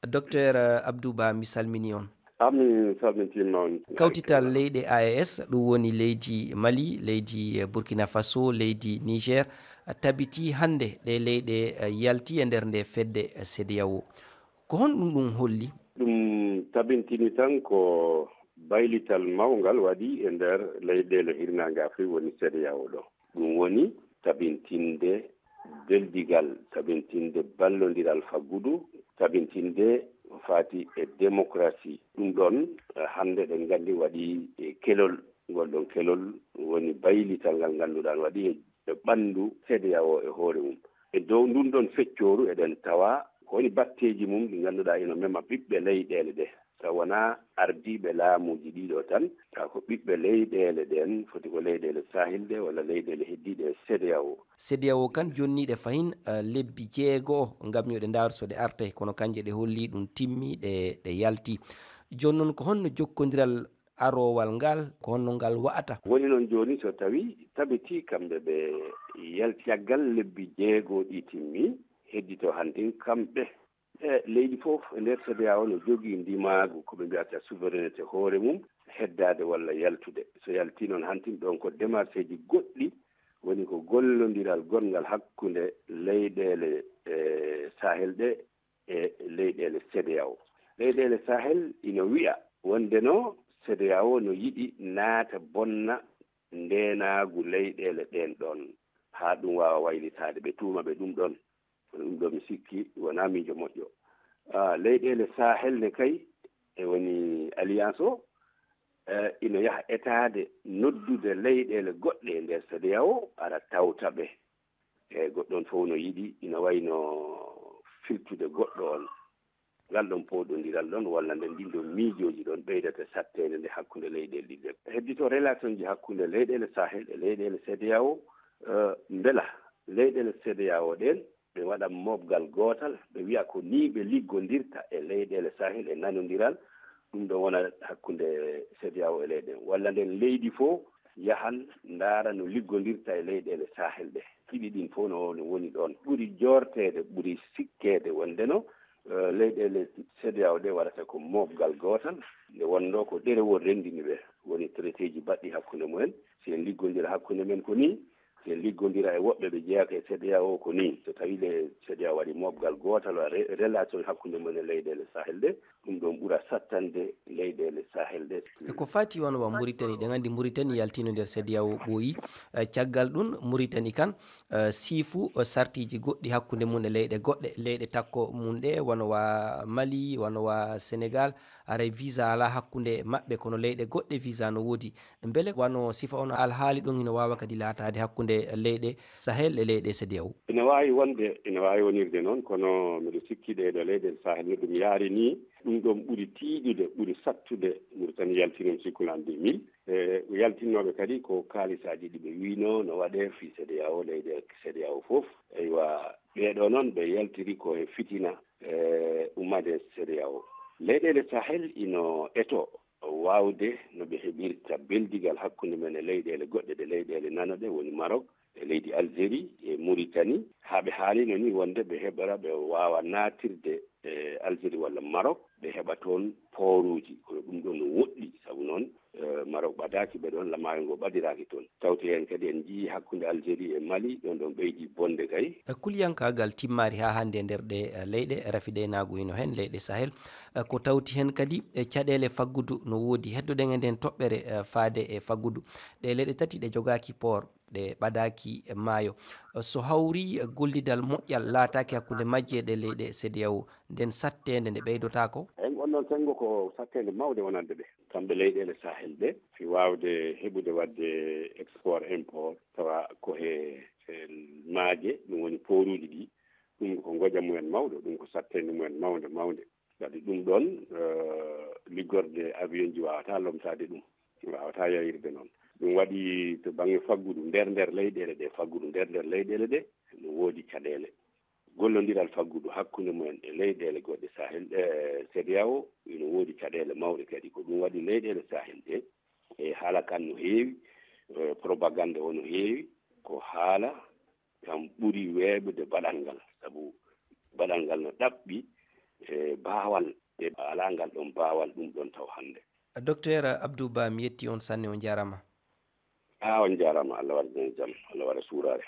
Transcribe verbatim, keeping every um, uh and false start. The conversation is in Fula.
Docteur Abdou Ba, mi salmini on. Amin salmintima on. Kawtital leyɗe A E S, ɗum woni leydi Mali, leydi Burkina Faso, leydi Niger, tabiti hannde ɗe leyɗe yalti e nder nde fedde C E D E A O. Ko honɗum ɗum holli? Ɗum tabintini tan ko baylital mawngal waɗi e nder leyɗeele hirnaange Afrik woni C E D E A O ɗo. Ɗum woni tabintinde beldigal, tabintinde ballondiral faggudu, tabintinde ko faati e démocratie. Ɗum ɗon, eh, hannde ɗen nganndi waɗi, eh, kelol. Ngol ɗon kelol woni baylital ngal ngannduɗaa waɗi e, e ɓanndu C E D E A O e hoore mum. E dow ndun ɗon feccooru eɗen tawa ko woni batteeji mum ɗi ngannduɗaa ina mema ɓiɓɓe leyɗeele ɗe. Taw wonaa ardiiɓe laamuuji ɗiɗo tan, tawa ko ɓiɓɓe leyɗeele ɗen, foti ko leyɗeele Sahel ɗe walla leyɗeele heddiiɗe e C E D E A O. C E D E A O kan jonniiɗe fahin, eh, lebbi jeego ngam yo ɗe ndaaru so ɗe artay, kono kanje ɗe holli ɗum timmi, ɗe, ɗe yalti. Jooni non ko honno jokkondiral aroowal ngal, ko honno ngal wa'ata? Woni non jooni so tawi tabiti kamɓe ɓe yalti caggal lebbi jeego ɗi timmi, heddito hantin kamɓe E leydi fof e nder C E D E A O no jogii ndimaagu ko ɓe mbiyata souveraineté hoore mum, heddaade walla yaltude. So yaltii noon hantin ɗoon ko démarcheeji goɗɗi, woni ko gollondiral gonngal hakkunde leyɗeele, e, Sahel ɗe e leyɗeele C E D E A O. Leyɗeele Sahel ina wiya wonde no C E D E A O no yiɗi naata bonna ndeenaagu leyɗeele ɗeen ɗoon, haa ɗum waawa waylitaade, ɓe tuuma ɓe ɗum ɗoon. Kono ɗum ɗoo mi sikki wonaa miijo moƴƴo. Ah, leyɗeele Sahel ne kay, e woni alliance o, eh, ina yaha etaade noddude leyɗeele goɗɗe e nder C E D E A O, ara tawta ɓe. E goɗɗo on fof no yiɗi, ina wayi no firtude goɗɗo on. Ngal ɗon pooɗondiral ɗon, walla nden ɗin ɗon miijooji ɗon ɓeydata satteende nde hakkunde leyɗeele ɗiɗi ɗe. Heddito relation ji hakkunde leyɗeele Sahel e leyɗeele C E D E A O, eh, mbela leyɗeele C E D E A O ɗeen ɓe waɗa mooɓgal gootal, ɓe wiya ko nii ɓe liggondirta e leyɗeele Sahel e nanondiral, ɗum ɗon wona hakkunde C E D E A O e leyɗe. Walla nden leydi fof yahan ndaara no liggondirta e leyɗeele Sahel ɗe. Ɗiɗi ɗin fof no, no woni ɗoon. Ɓuri joorteede, ɓuri sikkeede wonde no, eh, leyɗeele C E D E A O ɗe waɗata ko mooɓgal gootal, nde wonno ko ɗerewol renndini ɓe. Woni traité ji baɗɗi hakkunde mumen. Si en liggondira hakkunde men ko nii, si en liggondira e woɓɓe ɓe jeyaaka e C E D E A O ko nii. So tawii le C E D E A O waɗi mooɓgal gootal, wa re-, relation hakkunde mum e leyɗeele Sahel ɗe, ɗum ɗon ɓura sattande leyɗeele Sahel ɗe. E ko faati wano wa Mauritanie, ɗen anndi Mauritanie yaltiino nder C E D E A O ɓooyi. Eh, caggal ɗum, Mauritanie kan, eh, siifu, eh, sartiiji goɗɗi hakkunde mum e leyɗe goɗɗe, leyɗe takko mum ɗe, wano wa Mali, wano wa Sénégal, aray visa alaa hakkunde maɓɓe, kono leyɗe goɗɗe visa no woodi. Mbele wano sifa on alhaali ɗon ina waawa kadi laataade hakkunde leyɗe Sahel e leyɗe C E D E A O? Ina waawi wonde, ina waawi wonirde noon, kono miɗo sikki ɗee ɗoo leyɗe Sahel no ɗum yaari nii, ɗum ɗoon ɓuri tiiɗude, ɓuri sattude. Mauritanie yalti noon sikkul en deux mille. E, yaltinnooɓe kadi ko kaalisaaji ɗi ɓe wiino no waɗee fii C E D E A O, leyɗe C E D E A O fof. Eywa, ɓee ɗoo noon ɓe yaltiri ko e fitina, e, ummaade C E D E A O. Leyɗeele Sahel ino eto waawde no ɓe heɓirta beldigal hakkunde men e leyɗeele goɗɗe ɗe leyɗeele nano ɗe woni Maroc, e leydi Algérie, e Mauritanie, haa ɓe haalino ni wonde ɓe heɓora ɓe waawa naatirde e Algérie walla Maroc, ɓe heɓa toon pooruuji. Kono ɗum ɗoon no woɗɗi, sabu noon, eh, Maroc ɓadaaki ɓe ɗoon, lamaayo ngo ɓadiraaki toon. Tawti heen kadi en njiyii hakkunde Algérie e Mali, ɗoon ɗoon ɓeydi bonde kay. E kuliyankaagal timmaari haa hannde e nder ɗe, eh, leyɗe, rafi ɗe naagu hino heen, leyɗe Sahel, eh, ko tawti heen kadi e caɗeele faggudu no woodi. Heddoɗen e nden toɓɓere, eh, faade e faggudu. Ɗe leyɗe tati ɗe jogaaki port, ɗe ɓadaaki e maayo. Eh, so hawri, eh, gollidal moƴƴal laataaki hakkunde majje e ɗe leyɗe C E D E A O, nden satteende nde ɓeydotaako? Eyi, on ɗon senngo ko satteende mawde wonande ɓe. Kamɓe leyɗeele Sahel ɗe, fii waawde heɓude waɗde export, import, tawa ko he, he maaje, ɗum woni pooruuji ɗi, ɗum ko ngoƴa mumen mawɗo, ɗum ko satteende mumen mawnde, mawnde. Kadi ɗum ɗoon, eh, liggorde avion ji waawataa lomtaade ɗum, waawataa yahirde noon. Ɗum waɗi to baŋnge faggudu nder nder leyɗeele ɗe, faggudu nder nder leyɗeele ɗe, no woodi caɗeele. Gollondiral faggudu hakkunde mumen e leyɗeele goɗɗe Sahel, e C E D E A O, ina woodi caɗeele mawɗe kadi. Ko ɗum waɗi leyɗeele Sahel ɗe, e haala kan no heewi, e propagande o no heewi, ko haala kam ɓuri weeɓude baɗal ngal, sabu baɗal ngal no ɗaɓɓi, e baawal, e alaa ngal ɗoon baawal ɗum ɗoon taw hannde. Docteur Abdou Ba, mi yetti on sanne, on njaaraama. A on njaaraama, Allah waɗa en jam, Allah waɗa suuraare.